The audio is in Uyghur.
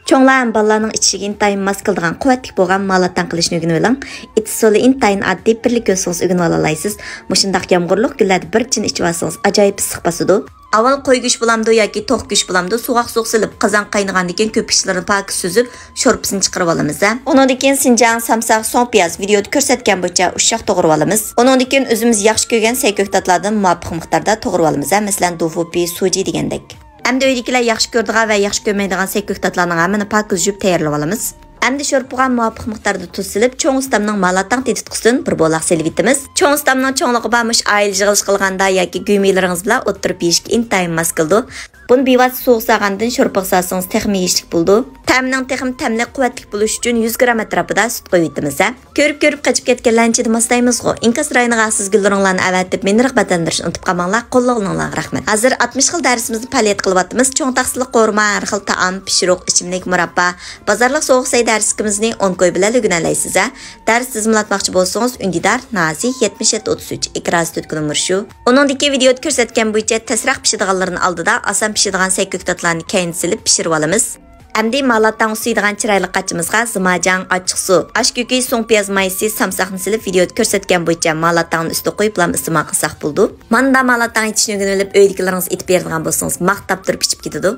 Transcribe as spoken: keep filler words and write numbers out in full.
چوڭلار ھەم بالىلارنىڭ ئىچىشىگە ئىنتايىن ماس كېلىدىغان قۇۋۋەتلىك بولغان مالاتاڭ قىلىشنى ئۆگىنىۋېلىڭ. ئېتىش ئۇسۇلى ئىنتايىن ئاددىي، بىرلا كۆرسىڭىز ئۆگىنىۋالالايسىز. مۇشۇنداق يامغۇرلۇق كۈنلەردە بىر چىنە ئىچىۋالسىڭىز ئاجايىپ ئىسسىق باسىدۇ. ئاۋۋال قوي گۆشى بولامدۇ ياكى توخۇ گۆشى بولامدۇ، سوغۇق سۇغا سېلىپ، قازانغا قاينىغاندىن كېيىن كۆپۈكچىلىرىنى پاكىز سۈزۈپ، شورپىسىنى چىقىرىۋالىمىز ھە. ئۇنىڭدىن كېيىن سىنجاڭ، سامساق، سوڭ پىياز ۋىدېيودا كۆرسەتكەن بويىچە ئۇششاق توغرىۋالىمىز. ئۇنىڭدىن كېيىن ئۆزىمىز ياخشى كۆرگەن سەي كۆكتاتلاردىن مۇۋاپىق مىقداردا توغرىۋالىمىز ھە، مەسىلەن، دۇفۇپى، سۇجى دېگەندەك. ئەمدى ئۆيدىكىلەر ياخشى كۆرىدىغان ۋە ياخشى كۆرمەيدىغان سەي كۆكتاتلارنىڭ ھەممىنى پاكىز يۇيۇپ تەييارلىۋالىمىز. ئەمدى شورپىغا مۇۋاپىق مىقداردا تۇز سېلىپ، چوڭ ئۇستامنىڭ مالاتاڭ تېتىتقۇسىدىن بىر بولاق سېلىۋېتىمىز. چوڭ ئۇستامنىڭ چوڭلۇقى بارمۇ، ئائىلە يىغىلىش قىلغاندا ياكى گۆمىلىرىڭىز بىلەن ئوتتۇرا پېشىشكە ئىنتايىن ماس كېلىدۇ. بۇنى بىۋاسىتە سۇغا سالغاندىن شورپىغا سالسىڭىز تېخىمۇ يېيىشلىك بولىدۇ. تەمىنىڭ تېخىمۇ تەملىك، قۇۋۋەتلىك بولۇشى ئۈچۈن يۈز گرام ئەتراپىدا سۈت قويۇۋېتىمىز ھە. كۆرۈپ-كۆرۈپ قېچىپ كەتكەنلەرنى چىدىماس دەيمىزغۇ. ئىنكاس رايونىغا ھەقسىز گۈل رۇڭلارنى ئەۋەتىپ، مېنى رىغبەتلەندۈرۈشنى ئۇنتۇپ قالماڭلار. قوللىغىنىڭلارغا رەھمەت. ھازىر ئاتمىش خىل دەرسىمىزنى پائالىيەت قىلىۋاتىمىز. چوڭ تاخسىلىق قورۇما، ھەر خىل تائام، پىشۇرۇق، ئىچىملىك، مۇراببا، بازارلىق سوغۇق سەي دەرسلىكىمىزنى ئون كوي بىلەن ئۆگىنەلەيسىز ھە. دەرس تىزىملاتماقچى بولسىڭىز، ئۈندىدار، نازى، يەتمىش يەتتە ئوتتۇز ئۈچ، ئېكران ئاستى تۆت نومۇر شۇ. ئۇنىڭدىكى ۋىدېيودا كۆرسەتكەن بويىچە تەسرەق پىشىدىغانلىرىنى ئالدىدا ئاسان پىشىدىغان سەي كۆكتاتلارنى كەينىدە سېلىپ پىشۇرۇۋالىمىز. ئەمدى مالاتاڭ ئۇسسىيدىغان چىرايلىق قاچىمىزغا زىماجاڭ، ئاچچىقسۇ، ئاش كۆكى، سوڭ پىياز مايسى، سامساقنى سېلىپ ۋىدېيودا كۆرسەتكەن بويىچە مالاتاڭنى ئۈستىگە قويۇپلا ئىستېمال قىلساق بولىدۇ. مانا مۇنداق مالاتاڭ ئېتىشنى ئۆگىنىۋېلىپ ئۆيدىكىلىرىڭىزگە ئېتىپ بېرىدىغان بولسىڭىز ماختاپ تۇرۇپ ئىچىپ كېتىدۇ.